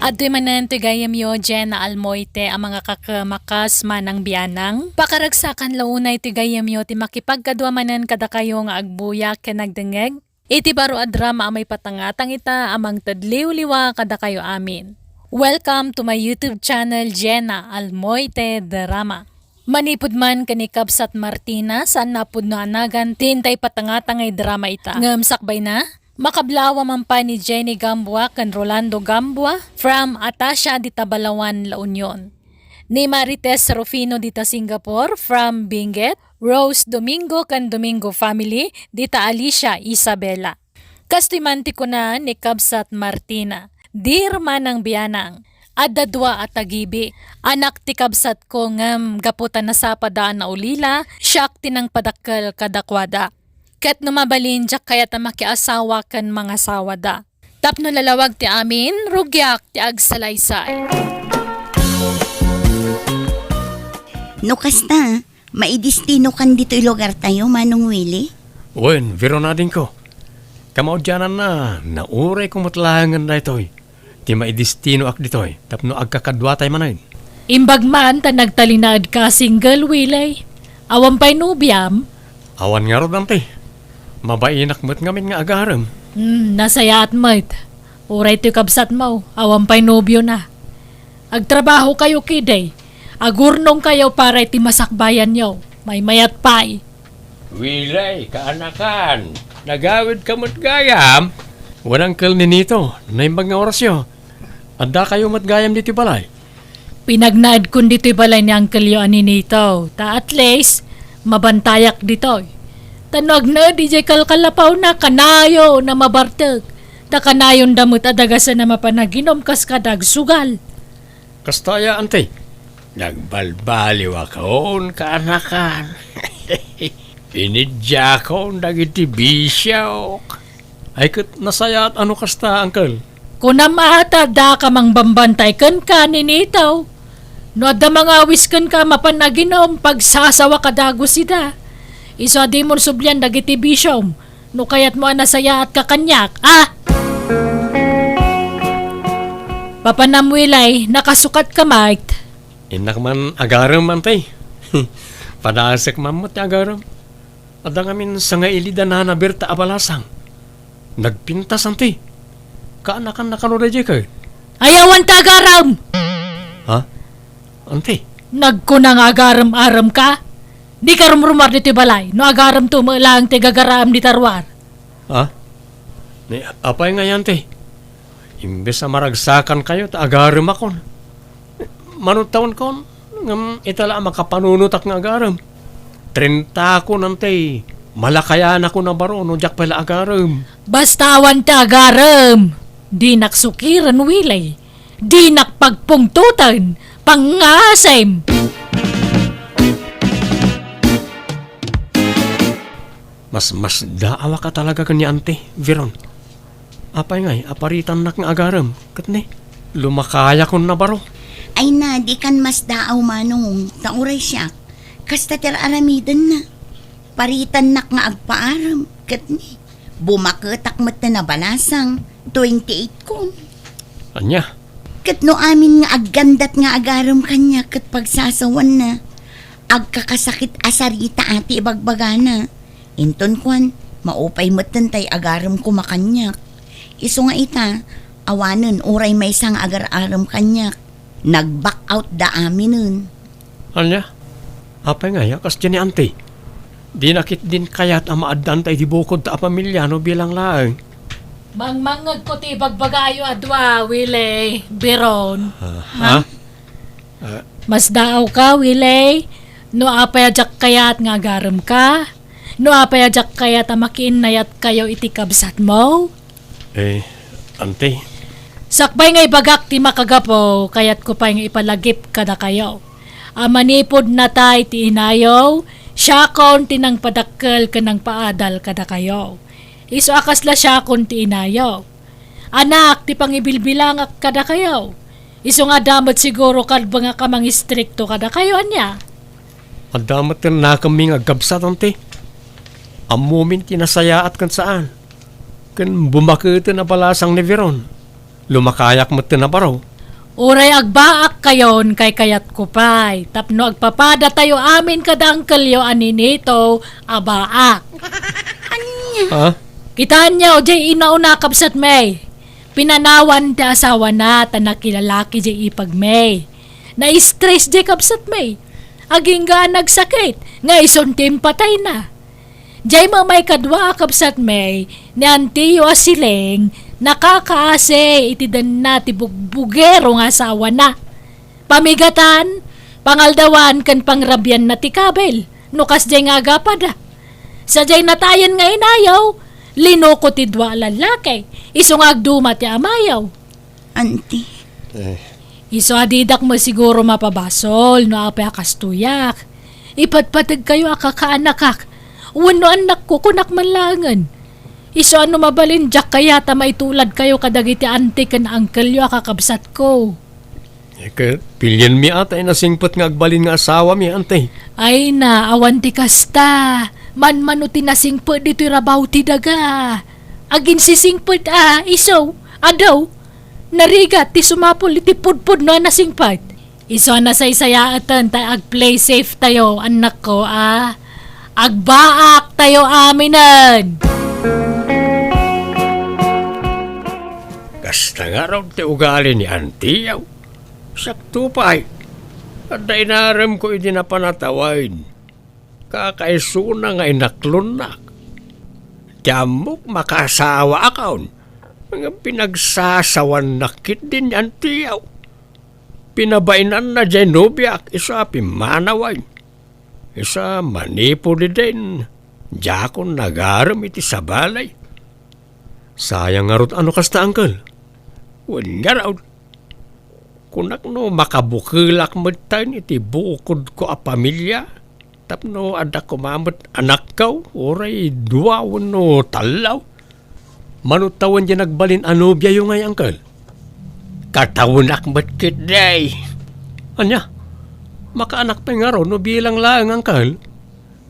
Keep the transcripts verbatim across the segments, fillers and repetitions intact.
Adtoy manen toy gayyemyo, Jenna Almoite, a mangakakemakas manang bianang. Pakaragsakan la unay toy gayyemyo ti makipagkadua manen kadakayo nga agbuya ken agdengngeg iti baro a drama a maipatangatang ita a mangted liwliwa kadakayo amin. Welcome to my YouTube channel, Jenna Almoite Drama. Manipud man ken ni Kabsat Martina, saanna a pudno a nagan ti inta ipatangatang nga idrama ita. Ngem sakbayna, makablaawa man pay ni Jenny Gamboa ken Rolando Gamboa from Atasha dita Balaoan, La Union. Ni Marites Rufino dita Singapore from Benguet, Rose Domingo ken Domingo family dita Alicia, Isabela. Kastoy man ti kuna ni Kabsat Martina, "Dear manang bianang, adda dua a tagibi. Anak ti kabsatko ngem gapu ta nasapada a naulila, siak ti nangpadakkel kadakuada. Ket no mabalin, diak kayat a makiasawa ken mangasawada. Tapno lalawag ti amin, rugiak ti agsalaysay." No kasta, maidestinokan ditoy lugartayo, Manong Willie? Wen, Veron adingko. Kamaudiananna, naurayko met laengen daytoy. Ti maidestinoak ditoy, tapno agkakaduatay manen. Imbag man ta nagtalinaedka a single, Willie. Awan pay nobiam? Awan ngarud, Auntie. Mabainak met ngamin nga agarem. Hmm, nasayaat met. Uray toy kabsatmo, awan pay nobiona. Agtrabahokayo ketdi. Agurnongkayo para iti masakbayanyo. Maymayat pay. Willie, kaanakan, nagawidka met gayam? Wen, Uncle Ninito, naimbag nga orasyo. Addakayo met gayam ditoy balay? Pinagnaedkon ditoy balay ni Uncle-yo a Ninito, ta at least, mabantayak ditoy. Ta no agnaed idiay kalkalapawna, kanayon a mabartek. Ta kanayonda met a dagasen a mapan aginom kas kada agsugal. Kasta aya, Auntie. Nagbalbaliwakon, kaanakan. Iniddiakon dagiti bisiok. Ay, ket nasayaat a no kasta, Uncle. Kunam a ta addaka mangbambantay kenka, Ninito. No adda mangawis kenka a mapan aginom, pagsasawaka dagus ida. Isu a dimon sublian dagiti bisiom, no kayatmo a nasayaatka kaniak, a? Papanam, Willie, nakasukatka met. Innak man agarem, Auntie. Padasek man met ti agarem. Adda ngamin sangaili da nana Berta a balasang. Nagpintas, Auntie. Kaanakan, nakano daydiay ket? Ay, awan ta agarem! Ha? Auntie? Nagkuna nga agarem-aremka? Dika rumrumuar ditoy balay, no agaremto met laeng ti gagaraem dita ruar. Ha? Ni, apay ngay, Auntie? Imbes a maragsakankayo ta agaremakon. Manudtawenkon, ngem ita la a makapanunotak nga agarem. Trentakon, Auntie, malakayanakon a baro no diak pay la agarem. Basta awan ti agarem, dinak sukiren, Willie. Dinak pagpungtoten, pangngasem. Mas, masdaawaka talaga ken ni Auntie, Veron. Apay ngay, aparitannak nga agarem, ket ni, lumakayakon a baro. Ay na, dikan masdaaw, Manong, ta uray siak, kasta ti ar-aramidenna. Paritannak nga agpaarem, ket ni, bumaketak met ti nabalasang, twenty-eight kon. Ania? Ket no amin nga aggandat nga agarem kaniak ket pagsasawanna, agkakasakit a sarita ti ibagbagana. Inton kuan, maupay metten tay agarem koma kaniak. Isu nga ita, awanen uray maysa nga agar-arem kaniak. Nag-back out da aminen. Ania? Apay ngay a kasdiay ni Auntie? Dina ketdin kayat a maaddan tay di bukod ta a pamilia no bilang laeng. Mangmangngegko ti ibagbagayo a dua, Willie, Veron. Ah, ha? Ha? Ah. Masdaawka, Willie, no apay a diak kayat nga agaremka? No apay a diak kayat a makiinnayatkayo iti kabsatmo? Eh, Auntie. Sakbay nga ibagak ti makagapu, kayatko pay nga ipalagip kadakayo a manipud natay ti inayo, siakon ti nangpadakkel ken nangpaadal kadakayo. Isu a kasla siakon ti inayo. Anak ti pangibilbilangak kadakayo. Isu nga adda met siguro kalbengak a mangistrikto kadakayo, ania? Adda met ti nakemmi nga agkabsat, Auntie. Ammomin ti nasayaat ken saan. Ken bumaketen a balasang ni Veron. Lumakayak metten a baro. Uray agbaakkayon, kaykayatko pay, tapno agpapadatayo amin kada angkelyo a ninito a baak. Ania? Ha? Kitaenyo, jay inauna, kabsatmi. Pinanawan ti asawana ta nakilalaki jay ipagmi. Na-stress jay, kabsatmi. Agingga a nagsakit, nga isun ti impatayna. Jay met maikadua a kabsatmi, ni antiyo a siling, nakakaasi iti denna ti bugbugero nga asawana. Pamigatan, pangaldawan ken pangrabianna ti kabil, no kasdiay nga agapada. Sadiay natayen nga inayaw, linuko ti dua a lallaki, isu nga agduma ti amayaw. Auntie. Eh. Isu a didak met siguro mapabasol no apay a kastoyak. Ipatpategkayo a kakaanakak. Wenno annakko, kunak man laengen. Isu a no mabalin, diak kayat a maituladkayo kadagiti auntie ken uncleyo a kakabsatko. Eh, ket pilienmi a ta inasingpet nga agbalin nga asawami, auntie. Ay na, awan ti kasta. Manmano ti nasingpet ditoy rabaw ti daga. Aginsisingpet a, isu, adu. Narigat ti sumapul iti pudpudno a nasingpet. Isu a nasaysayaatan ta ag-play safe tayo, annakko, a. Agbaak tayo aminen. Kasta ngarud ti ugali ni antiyo. Sakto pay, adda inaremko idi napan a tawen. Kakaisuna nga inaklonnak. Ti ammok, makaasawaakon. Ngem pinagsasawannak ketdi ni antiyo. Pinabainanna diay nobiak isu a pimmanawen. Isu a manipud idin, diakon nagarem iti sabali. Sayang ngarud a no kasta, uncle. Wen ngarud, kunak no makabukelak metten iti bukodko a pamilia, tapno adda koma met anakko, uray dua wenno tallo. Mano tawen diay nagbalin a nobiayo ngay, uncle? Katawenak met ketdi. Ania? Makaanak pay ngarud no bilang laeng, uncle?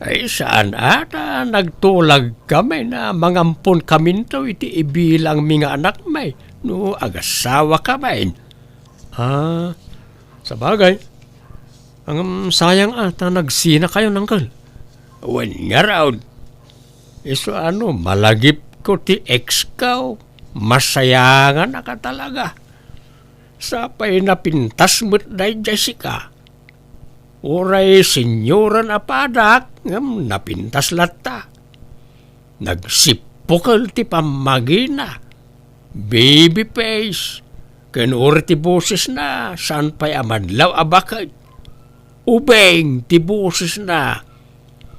Ay, saan a ta nagtulagkami a mangamponkaminto iti ibilangmi nga anakmi no agasawakami. Ah, sabagay. Ngem sayang a ta nagsinakayon, uncle. Wen ngarud, isu a no malagipko ti exko, masayanganak a talaga. Sapay napintas met daydiay sika. Uray senioran a padak, ngem napintas latta. Nagsippukel ti pammagina. Baby face. Ken uray ti bosesna, saan pay a madlaw a baket. Ubing ti bosesna.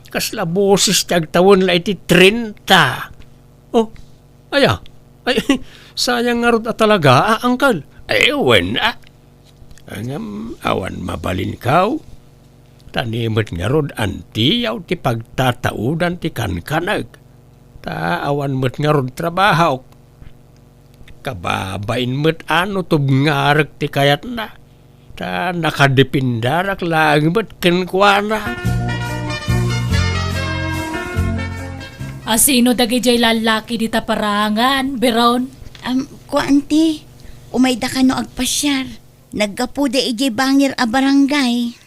Kasla boses ti agtawen la iti trenta. Oh, aya? Ay, sayang ngarud a talaga, a, uncle. Ay, wen, a. Ngem awan mabalinko. Ta ni met ngarud antiyo ti pagtataudan ti kankanek. Ta awan met ngarud trabahok. Kababain met a no tubngarek ti kayatna. Ta nakadepindarak laeng met kenkuana. A sino dagidiay lallaki dita parangan, Biron? Am, kua, anti, umayda kano agpasiar. Naggapuda idiay bangir a barangay.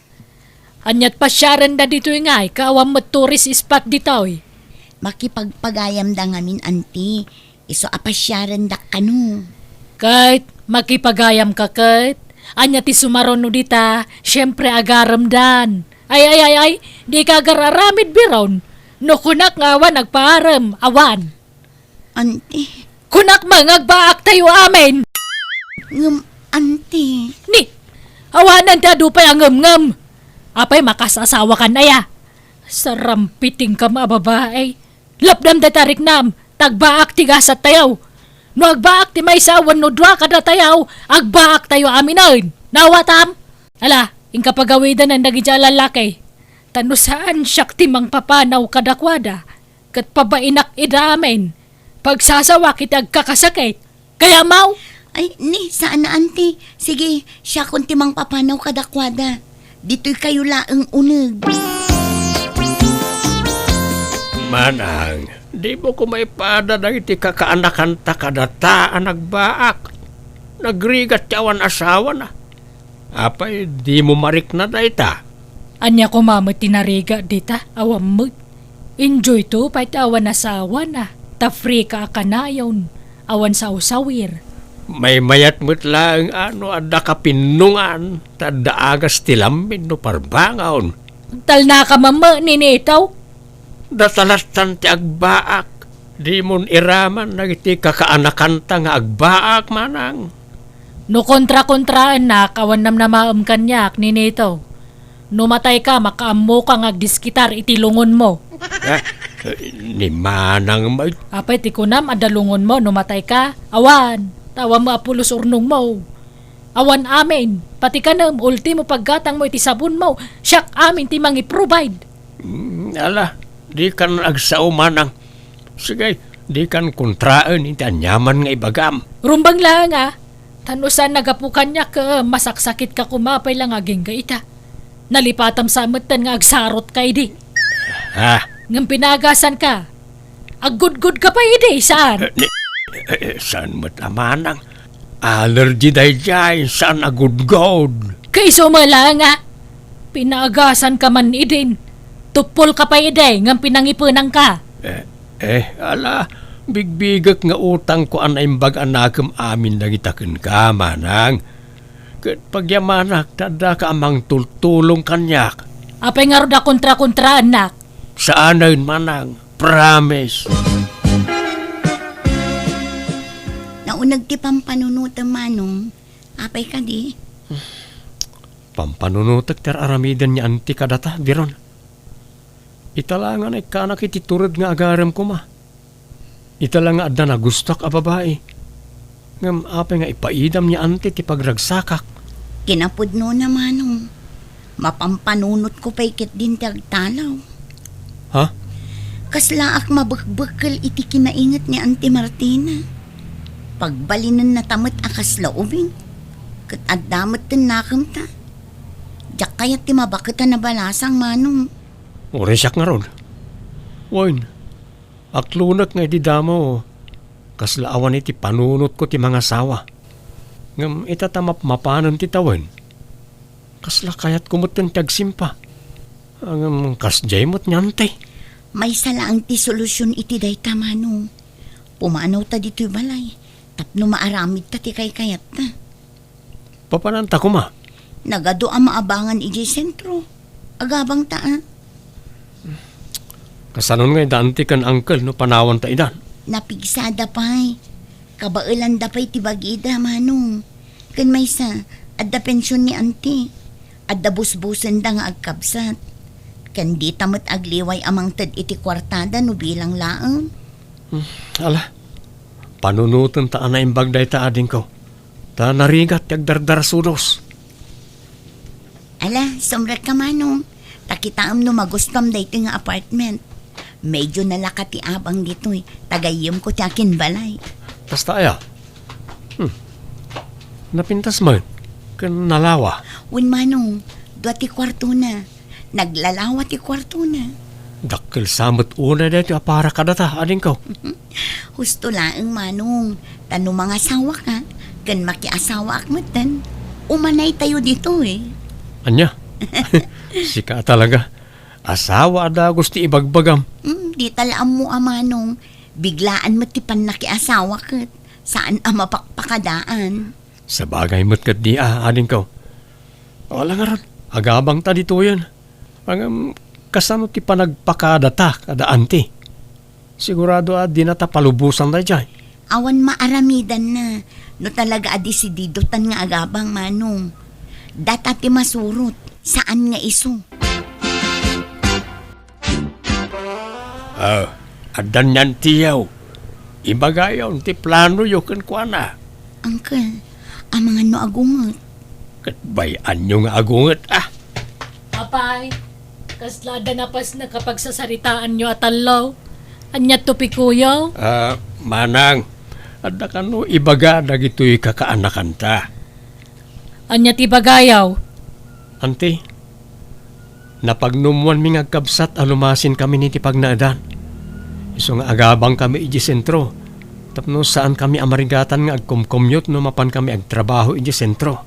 Aniat pasiarenda ditoy ngay, ka awan met tourist spot ditoy? Makipagpagayamda ngamin, anti. Isu a pasiarendak kano. Ket makipagayamka ket? Ania ti sumaruno dita? Siempre, agaremdan. Ay, ay, ay, ay, dika agar-aramid, Biron. No kunak nga awan agpaarem, awan. Anti. Kunak man nga agbaaktayo amin. Ngem, anti. Ni, awanen ti adu pay a ngemngem. Apay, makaasawakan aya? Sarampitingkam a babai. Lapdam dayta riknam, ta agbaak ti gasattayo. No agbaak ti maysa wenno dua kadatayo, agbaaktayo aminen. Nawatam? Ala, inka pagawidanen dagidiay a lallaki. Ta no saan siak ti mangpapanaw kadakuada, ket pabainak ida amin, pagsasawak iti agkakasakit. Kayamaw? Ay, ni, saan a, anti. Sige, siakon ti mangpapanaw kadakuada. Ditoy kayo laeng uneg. Manang, dimo koma ipada dagiti kakaanakanta kadata a nagbaak. Nagrigat ti awan asawana. Apay, dimo marikna dayta? Ania koma met ti narigat dita? Awan met. Enjoy to pay ti awan asawana. Ta free ka a kanayon. Awan sawsawir. Maymayat met laeng a no adda kapinnongan, ta adda agas ti lammin no parbangon. Talnaka mamma, Ninito. Datalattan ti agbaak. Dimon iraman dagiti kakaanakanta nga agbaak, manang. No kontra-kontraennak, awan namnamaem kaniak, Ninito. No matayka, makaammoka nga agdiskitar iti lungonmo. Ah, ni manang may... Apay ti kunam, adda lungonmo no matayka? Awan, ta awan mo a pulos urnongmo. Awan amin, pati kanem, ultimo paggatangmo iti sabonmo, siak amin ti mangi-provide. Mm, ala, dikan agsao, manang. Sige, dikan kontraen iti aniaman nga ibagam. Rumbeng laeng, a. Tan no saan nagapu kaniak, eh, masaksakitka koma pay la nga agingga ita. Nalipatam sa metten nga agsarotka idi. Ah. Ngem pinagasanka. Aggudgudka pay idi, saan? Eh, ni-, eh, eh, saan met a manang? Allergy daydiay, saan a gudgod? Kaiso met laeng, a. Pinagasanka man idin. Tuppolka pay idi, ngem pinangipenanka. Eh, eh, ala, bigbigek nga utangko a naimbag a nakem amin dagita kenka, manang. Ket pagyamanak ta addaka a mangtultulong kaniak. Apay ngarud a kontra-kontraannak? Saanen, manang. Promise. Nauneg ti pampanunotem, manong. Apay kadi? Pampanunotek ti ar-aramiden ni anti kadata, Biron. Ita la nga naikkanak iti tured nga agarem koma. Ita la nga adda nagustuak a babai. Ngem apay nga ipaidam ni anti ti pagragsakak? Kinapudnona, manong. Mapampanunotko pay ketdin ti agtalaw. Ha? Kaslaak mabekbekkel iti kinainget ni Anti Martina. Pagbalinennata met a kasla ubing. Ket adda met ti nakemta. Diak kayat ti mabaket a nabalasang, manong. Uray siak ngarud. Wen, aklonek nga idi damo, kasla awan iti panunotko ti mangasawa. Ngem ita ta mapmapanen ti tawen, kasla kayatko metten ti agsimpa. Ngem kasdiay met ni anti. Maysa laeng ti solusion iti dayta, manong. Pumanawta ditoy balay tapno maaramidta ti kaykayatta. Papananta koma? Nagadu a maabangan idiay sentro. Agabangta, a. Kasanon ngay da anti ken uncle no panawanta idan? Napigsada pay. Kabaelanda pay ti bagida, manong. Ken maysa, adda pension ni anti. Adda busbusenda nga agkabsat. Ken dita met agliway a mangted iti kuartada no bilang laeng. Hmm, ala. Panunotenta a naimbag dayta, adingko. Ta narigat ti agdardarasudos. Ala, sumrekka, manong. Ta kitaem no magustuam daytoy nga apartment. Medyo nalaka ti abang ditoy. Ta gayyemko ti akinbalay. Kasta aya? Hmm. Napintas met ken nalawa. Wen, manong, dua ti kuartona. Naglalawa ti kuartona. Dakkel sa met unay daytoy a para kadata, adingko. Husto laeng, manong, ta no mangasawaka ken makiasawaak metten, umanaytayo ditoy. Ania? Sika talaga. Asawa a dagus ti ibagbagam. Hmm, dita la ammo a, manong. Biglaan met ti pannakiasawa ket saan a mapakpakadaan. Sabagay met ketdi a, adingko. Ala ngarud, agabangta ditoyen. Ngem, kasano ti panagpakadata kada anti? Sigurado a dinata palubosan daydiay. Awan maaramidanna no talaga a desididotan nga agabang, manong. Data ti masurot, saan nga isu. Ah, addan ni antiyo. Ibagayon ti planoyo kenkuana. Uncle, amangan no agunget. Ket bay-anyo nga agunget, a. Apay, kasla adda napasnek a pagsasaritaanyo a tallo? Ania ti topikoyo? Ah, manang, adda kano ibaga dagitoy kakaanakanta? Ania ti ibagayo? Anti, napagnumoanmi nga agkabsat a lumasinkami iti pagnaedan. Isu nga agabangkami idiay sentro. Tapno saankami a marigatan nga agkomkommute no mapankami agtrabaho idiay sentro.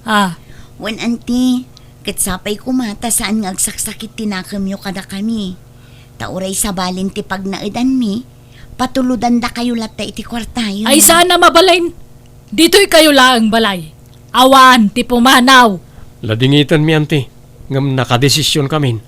Ah. Wen, anti, ket sapay koma ta saan nga agsaksakit ti nakemyo kadakami. Ta uray sabali ti pagnaedanmi, patulodandakayo latta iti kuartayo. Ay, saan a mabalin? Ditoykayo laeng balay. Awan ti pumanaw. Ladingitenmi, anti, ngem nakadesisionkamin.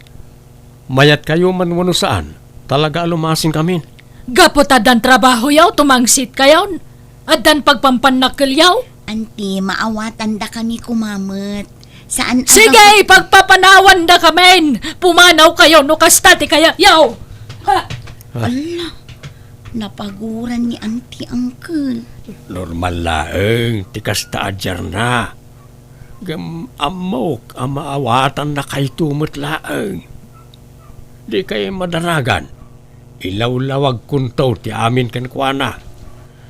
Mayatkayo man wenno saan, talaga a lumasinkamin. Gapu ta addan trabahoyo, tumangsitkayon. Addan pagpampannakkelyo. Anti, maawatandakami koma met. Saan a Sige, gapu- pagpapanawandakamin! Pumanawkayo no kasta ti kayatyo! Ha? Ah. Ala, napaguran ni Anti, Uncle. Normal laeng ti kasta a diarna. Ngem ammok a maawatannakayto met laeng. Dikay madaragan. Ilawlawagkonto ti amin kenkuana.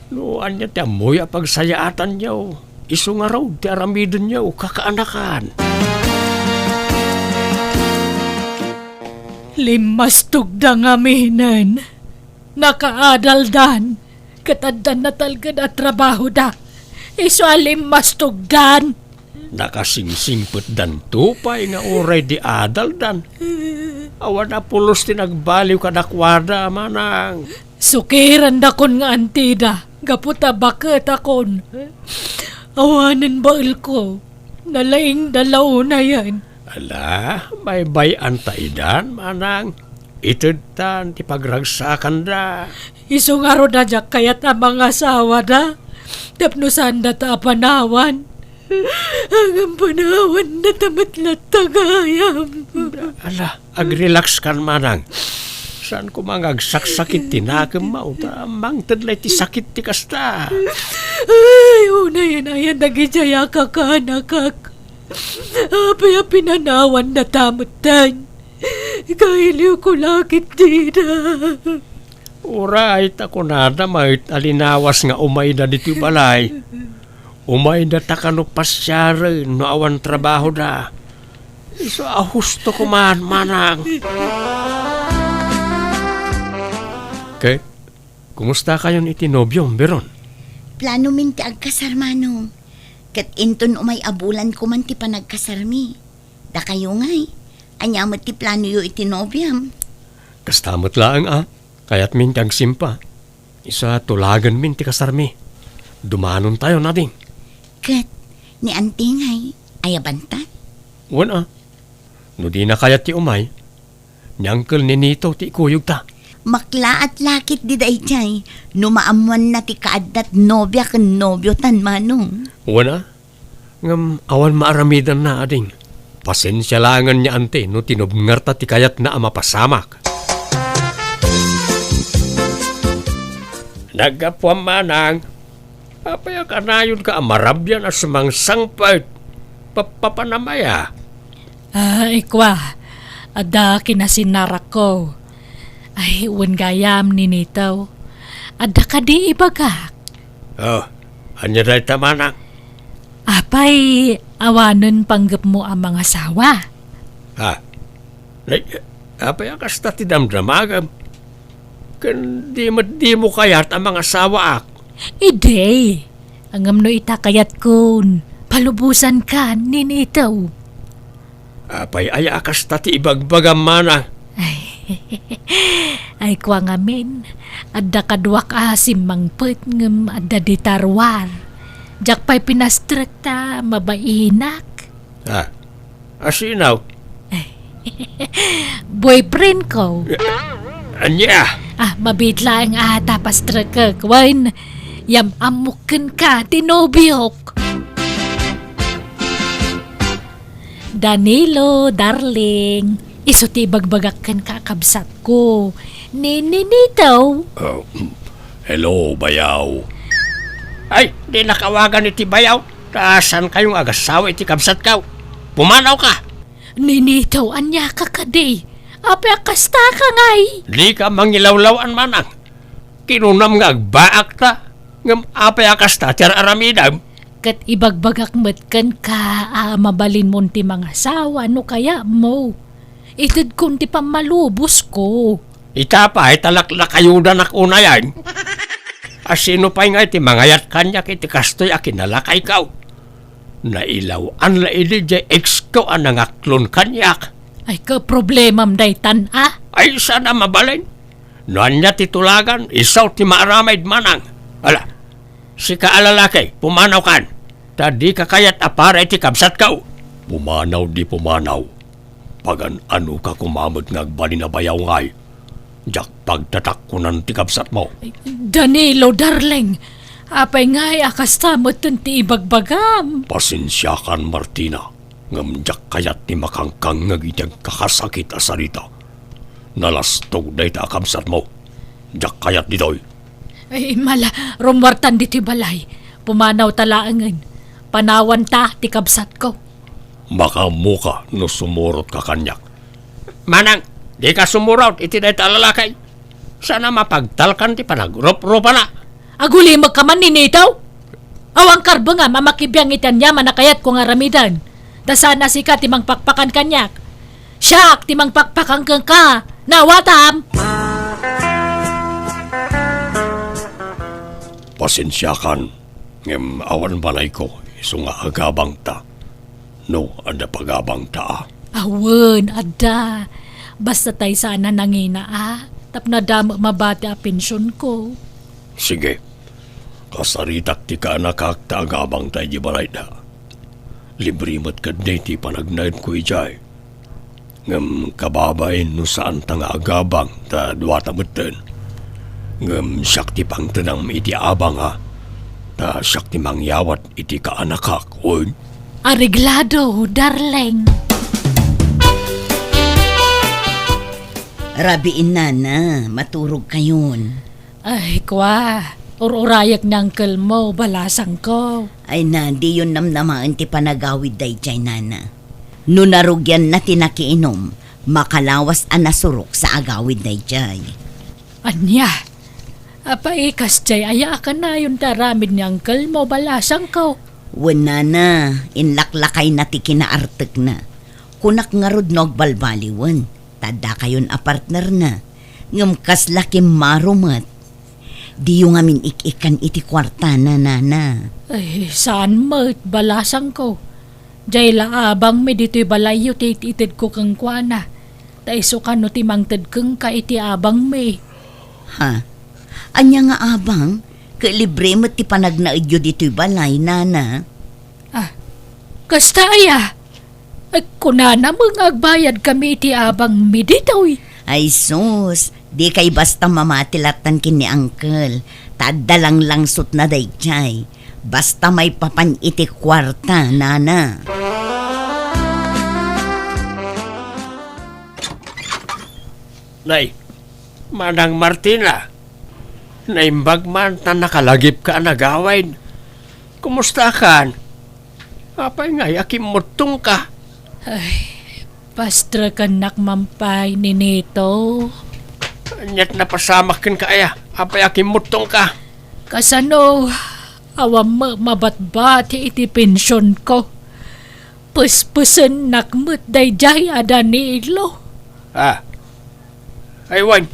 No ania ti ammoyo a pagsayaatanyo, isu ngarud ti aramidenyo, kakaanakan. Limmastogda ngaminen. Nakaadaldan. Ket adda natalged a trabahoda. Isu a limmastogdan. Nakasingsingpetdanto pay nga uray di adaldan. Awan a pulos ti nagbaliw kadakuada, manang. Sukirandakon nga antida, gapu ta baketakon. Awanen baelko, nalaingda la unayen. Ala, baybay-anta idan, manang. Itedtan ti pagragsakanda. Isu ngarud a diak kayat a mangasawada, tapno saandata a panawan. Ngem panawandata met latta gayam. Ala, agrelaxkan, manang. Saan koma nga agsaksakit ti nakemmo, ta mangted la iti sakit ti kasta. Ay, unayen aya dagidiay a kakaanakak. Apay a pinanawandata metten? Kailiwko la ketdida. Uray ta kunada met a linawas nga umayda ditoy balay. Umaydata kano pasiaren no awan trabahoda. Isu a husto koma, manang. Ket, kumustakayon iti nobiom, Biron? Planomin ti agkasar, manong. Ket inton umay a bulan koman ti panagkasarmi. Dakayo ngay, ania met ti planoyo iti nobiam? Kasta met laeng a, kayatmin ti agsimpa. Isu a tulagenmin ti kasarmi. Dumanontayon, ading. Ket ni Anti ngay, aya banta? Wen a, no dina kayat ti umay, ni Uncle Ninito ti ikuyogta. Maklaat la ketdi daydiay no maammoanna ti kaaddat nobia ken nobio tan manong. Wen a, ngem awan maaramidanna, ading. Pasensia laengen ni Anti no tinubngerta ti kayatna a mapasamak. Naggapuam, manang. Apay a kanayonka a marabian a sumangsangpet? Papapanam aya? Ah, ikua, adda kinasinarakko. Ay, wen gayam, Ninito. Adda kadi ibagak? Oh, ania dayta, manang? Apay, awanen panggepmo a mangasawa? Ha? Nay, apay a kasta ti damdamagam? Ken di met dimo kayat a mangasawaak? Idi, ngem no ita kayatkon, palubosankan, Ninito. Apay aya a kasta ti ibagbagam, manang? Ay, ay, kua ngamin, adda kaduak a simmangpet ngem adda dita ruar. Diak pay pinastrek ta mabainak. Ah, asino? Boyfriend ko. Ania? Ah, mabiit laeng a ta pastrekek. Wen, yam-ammok kenka ti nobiok. Danilo, darling, isu ti ibagbagak kenka a kabsatko, ni Ninito. Oh, hello, bayaw. Ay, dinak awagan iti bayaw. Ta saankayo nga agasawa iti kabsatko. Pumanawka. Ninito, ania ka kadi? Apay a kasta ka ngay? Dika mangilawlaw-an, manang. Kinunam nga agbaakta, ngem apay a kasta ti ar-aramidem? Ket ibagbagak met kenka a mabalinmon ti mangasawa no kayatmo. Itedkon ti pammalubosko. Ita pay ta laklakayodanak unayen. A sino pay ngay ti mangayat kaniak iti kastoy a kinalakayko? Nailaw-an la idi diay ex ko a nangaklon kaniak. Ay, kaproblemam daytan, a? Ay, saan a mabalin. No ania ti tulagan, isu ti maaramid, manang. Ala, sika a lalaki, pumanawkan. Ta dika kayat a para iti kabsatko. Pumanaw di pumanaw. Pagan-ano ka koma met nga agbalin a bayaw ngay. Diak pagtatakkonan ti kabsatmo. Danilo, darling, apay ngay a kasta metten ti ibagbagam? Pasensiakan, Martina, ngem diak kayat ti makangkangngeg iti agkakasakit a sarita. Nalastog dayta a kabsatmo. Diak kayat ditoy. Ay, mala, rummuartan ditoy balay. Pumanawta laengen. Panawanta ti kabsatko. Makaammoka no sumurotka kaniak. Manang, dika sumurot iti dayta a lalaki. Saan a mapagtalkan ti panagrupropana. Agulimekka man, Ninito. Awan karbengam a makibiang iti aniaman a kayatko nga aramiden. Ta saan a sika ti mangpakpakan kaniak. Siak ti mangpakpakan kenka. Naawatam? Pasensiakan, ngem awan balayko, isu nga agabangta. No, adda pagabangta a? Awen, adda. Basta tay saan a nangina a, tapno adda met mabati a pensionko. Sige. Kasaritak ti kaanakak ta agabangta idiay balayda. Libre met ketdi ti panagnaedko idiay. Ngem kababain no saanta nga agabang ta duata metten. Ngem siak ti pangtedam iti abang a, ta siak ti mangyawat iti kaanakak, wen? Areglado, darling. Rabii, nana, maturogkayon. Ay, kua, ur-urayek ni uncle mo, balasangko. Ay na, diyon namnamaen ti panagawid daydiay, nana. No narugianna ti nakiinom, makalawas a nasurok sa agawid daydiay. Ania? Apay, kasdiay aya a kanayon ti aramid ni uncle mo, balasangko? Wen, nana, inlaklakayna ti kinaartekna. Kunak ngarud no agbalbaliwen, ta addakayon a partnerna. Ngem kasla kimmaro met. Diyo ngamin ik-ikkan iti kuartana, nana. Ay, saan met, balasangko. Diay la abangmi ditoy balayyo ti it-itedko kenkuana. Ta isu kano ti mangted kenka iti abangmi. Ha? Ania nga abang? Ket libre met ti panagnaedyo ditoy balay, nana. Ah, kasta aya? Ay, kunana met nga agbayadkami iti abangmi ditoy. Ay sus, dikay basta mamati lattan ken ni uncle. Ta adda langlangsotna daydiay. Basta maipapan iti kuarta, nana. Nay, Manang Martina, naimbag man ta nakalagipka a nagawid. Kumustakan? Apay ngay a kimmuttongka? Ay, pastrekennak man pay, Ninito. Ania't napasamak kenka aya? Apay a kimmuttongka? Kasano, awan met mabatbati iti pensionko. Pespesennak met daydiay a Danilo. Ah, ay wen,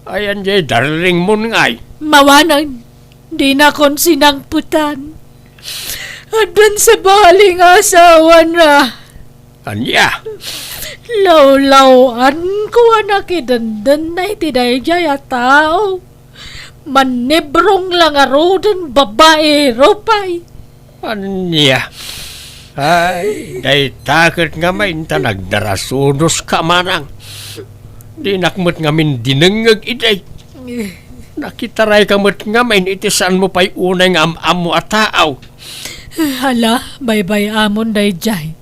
ayan diay darlingmon ngay? Mawanen, dinakon sinangpetan. Addan sabali nga asawana. Ania? Lawlaw-anko a nakidendennay ti daydiay a tao. Mannibrong la ngaruden, babaero pay. Ania? Ay, dayta ket ngamin ta nagdarasunoska, manang. Dinak met ngamin dinengngeg idi. Nakitarayka met ngamin iti saanmo pay unay nga am-ammo a tao. Hala, baybay-amon daydiay.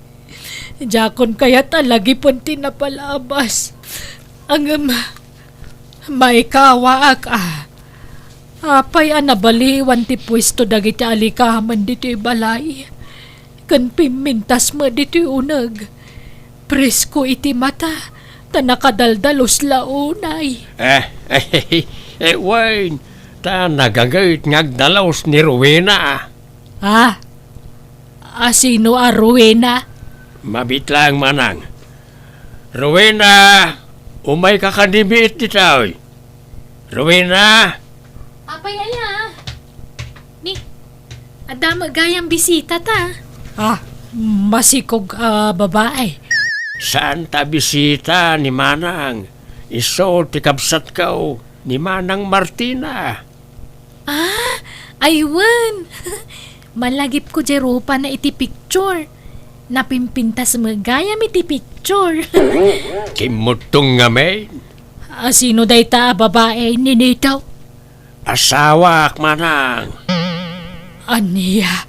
Diakon kayat a lagipen ti napalabas. Ngem, maikawaak a. Apay a nabaliwan ti puesto dagiti alikamen ditoy balay? Ken pimmintas met ditoy uneg. Presko iti mata, ta nakadaldalus la unay. Eh, eh, eh, wen, ta nagagayt nga agdalus ni Rowena. Ah, a sino a Rowena? Mabiit laeng, manang. Rowena, umayka kadi biit ditoy. Rowena! Apay aya? Adda met gayam bisitata. Ah, masikog a babae. Saan ta bisita ni Manang? Isu ti kabsatko, ni Manang Martina. Ah, ay wen. Malagipko diay rupana iti picture. Napimpintas met gayam iti picture. Kimmutong ngamin. Ah, sino dayta a babae, Ninito? Asawaak, Manang. Ania?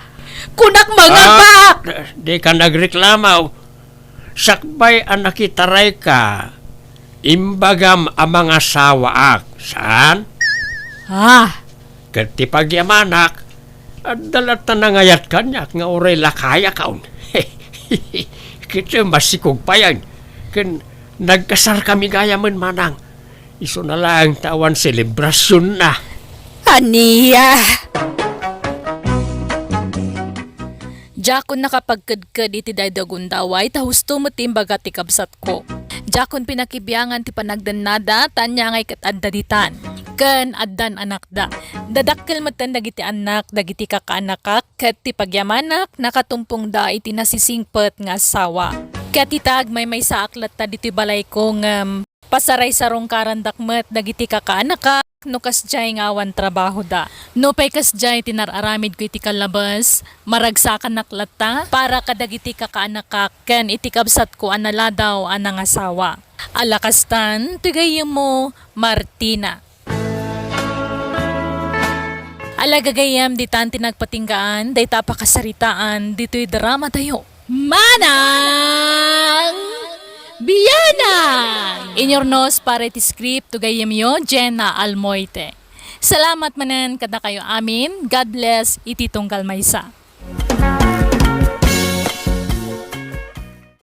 Kunak, mangabak! Ah, di ka nagreklamo. Sakbay a nakitarayka, imbagam a mangasawaak, saan? Ah. Ket ti pagyamanak, adda latta nangayat kaniak nga uray lakayakon. Ket masikog payen, ken nagkasarkami gayamen, Manang. Isuna laeng ta awan selebrasionna. Ania? Diakon nakapagkedked iti daydiay a gundaway ta husto met ti imbaga ti kabsatko. Diakon pinakibiangan ti panagdennada ta ania ngay ket adda ditan. Ken addan anakda. Dadakkel metten dagiti annak dagiti kakaanakak ket ti pagyamanak nakatumpongda iti nasisingpet nga asawa. Ket ita agmaymaysaak latta ditoy balayko ngem pasaraysarungkarandak met dagiti kakaanakak no kasdiay nga awan trabahoda. Nupay kasdiay ti nar-aramidko iti kallabes, maragsakanak latta para kadagiti kakaanakak ken iti kabsatko a naladaw a nangasawa. Ala kastan ti gayyemmo, Martina. Ala gagayyem, ditan ti nagpatinggaan dayta a pakasaritaan ditoy dramatayo. Manang Bianang! Inurnos para iti script ti gayyemyo, Jenna Almoite. Salamat manen kadakayo amin. God bless iti tunggal maysa.